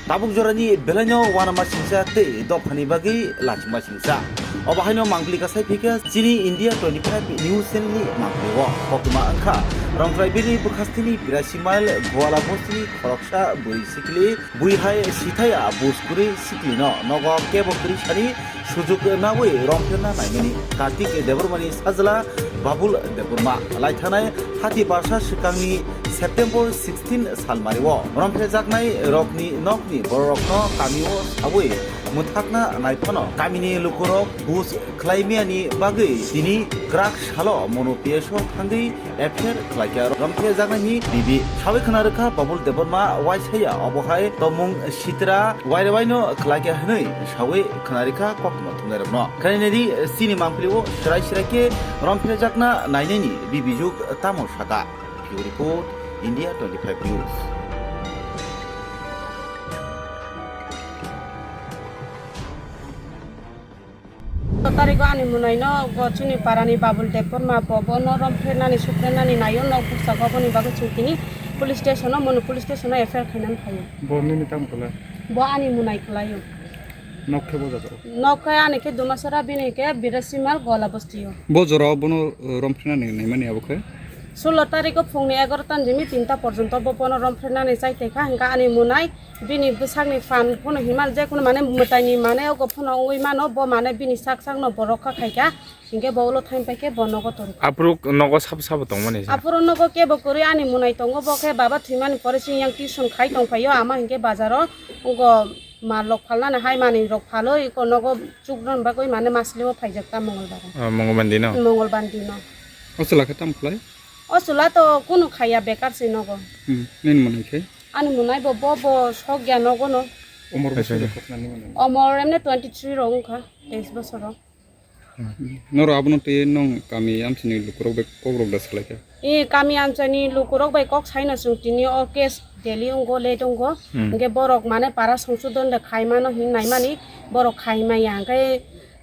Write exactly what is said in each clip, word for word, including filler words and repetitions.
Tabuk jorani belaino uanama singsa tei dophani bagwi lachima singsa. Obo haino mangpili kasai phikha chini India twenty-five News Channel ni mangpili o. Koktwma wngkha Rongkhraibili bwkhastini birasi mile Goala bostini khoroksa bwrwi sikli bui hai sithaya bus kwrwi siklino nogo kebo kwrwi sani sujuk nawi romphirna naimani Kartik Debbarmani sajla Babul Debbarma. Laithanai hati barsa swkangni September sixteen salmario romphrejaknai rokni nokni bororokno kamio sawi mwthakna naiphano kamini lukurok bus khlaimiyani bagwi tini kwrak salo mono P S o thangwi F I R khlaikha romphrejaknaini bibi. Sawi khna rwkha Babul Debbarma waisaya obo hai tomung sitra wairewaino khlaikha hwnwi sawi khna rwkha koktwma thumnairokno. Khainai di chini mangpili o swrai swrai khe romphrejakna nainani bibijuk tamo saka. Bureau Report, India twenty-five News. Tarigo ani munaino go chini parani Babul Debbarma bo bono romphrenani suprenani nayo nok buksa go boni bagwi chwng tini police station o mono police station o F I R khainani phaio. Bo nini tamo kwlai? Bo ani munai kwlaio. Nok khe bo jaga? Nok khe ani khe Dumasara bini khe Birasimal Gola bostio. Bo jorao bono, uh, romphrenani naimani abo khe? Sullo tariko phungni egarotan jimi tinta porjonto bo bono romphrenani chai tongkha, hingkha ani munai bini bwsakni phan phano himal jekunu mane mwtaini mane ogo phano wngwi mano, bo mane bini sak sakno bo rokha khaikha, hingkhe bo ulo thaim paikhe bo nogo tongkha. Aphuru nogo sabo sabo tongmani? Aphuru nogo kebo kwrwi ani munai tongo, bo khe baba thwimani pore chini yang tuition khai tongphaio, ama hingkhe bazaro ogo. Mal rok phalnani hai manwi rok phalwi eko nogo chuknani bagwi mane masli o phaijak ta Mongolbar o. Ah, Mongolbar dino? Mongolbar dino. O chwla khe tamo khlai? O chwla to kunu khaiya bekar se nogo. Hmm, nini mwnai khe? Ani mwnai bo, bo, bo sokya nogo no. Umor bwswk rok khe nini mwnai? Umor emne twenty three rok wngkha, teis bosor rok. Norok abono twi nwng kami amchaini lukurok bai kokrok da salaikha? I kami amchaini lukurok bai kok saino chwng tini o case daily wngo, late wngo. Hmm. Hwnkhe borok mane para songsodon de khaimano hin naimani borok khaimaya. Hwnkhe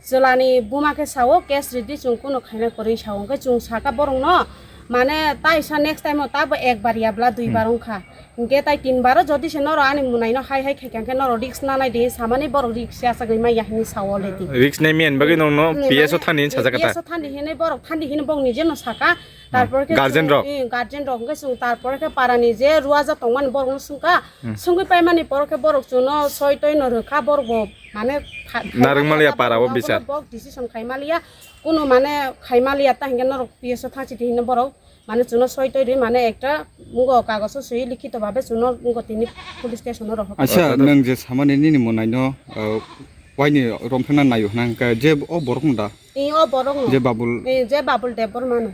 chwlani buma khe sao case ridi chwng kuno khaina kwrwi sao. Hwnkhe chwng saka borokno mane taisa next time o tabo ekbar yabla duibar wngkha. Hwnkhe tai tin baro jodi se norok ani mwnaino hai hai khaikha hwnkhe norok risk nanai de samani borok risk ya sagwi maya hinwi sao already. Risk nai miyani bagwi nongno Hmm, P S o mane thani sajak P S kata. O thani hinwi borok thani hinwi bong nije no saka. Hmm. Tarpor khe Guardian chwng, rok. Eh, guardian rok hwnkhe chwng tarpor khe parani je ruaja tongmani borok no swngkha. Hmm. Swngwi paimani poro khe borok chwngno soi toi no rwkha borok bo mane kha-, Narwkmaliya para o borok bichar. Bok decision khaimaliya. Kuno mane khaimaliya ta hwnkhe norok P S o thangsi di hinwi borok. Mane chwngno soi toi rwi mane ekta wngkha kagoso swi likhito bhabe chwngno wngkha tini police station o rohor. Acha, Kotor. Nwng je samani nini mwnaino, uh, waini romphena naio hwna hwnkhe je o borok no da? Ee, o borok no. Je Babul? Ee, je Babul Debbarma no.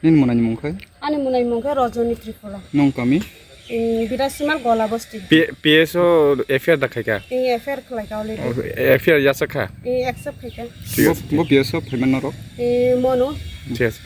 Nini mwnaini mung khe? Ani mwnaini mung khe Rajoni Tripura. Nwng kami? Ee, Birasimal Gola Bosti. P-, P S o F I R da khaikha? Ee, F I R khlaikha already. Oh, F I R yachak kha? Ee, accept khaikha. Bo, bo P S o phaimani norok? Ee, Monu. Thik ase.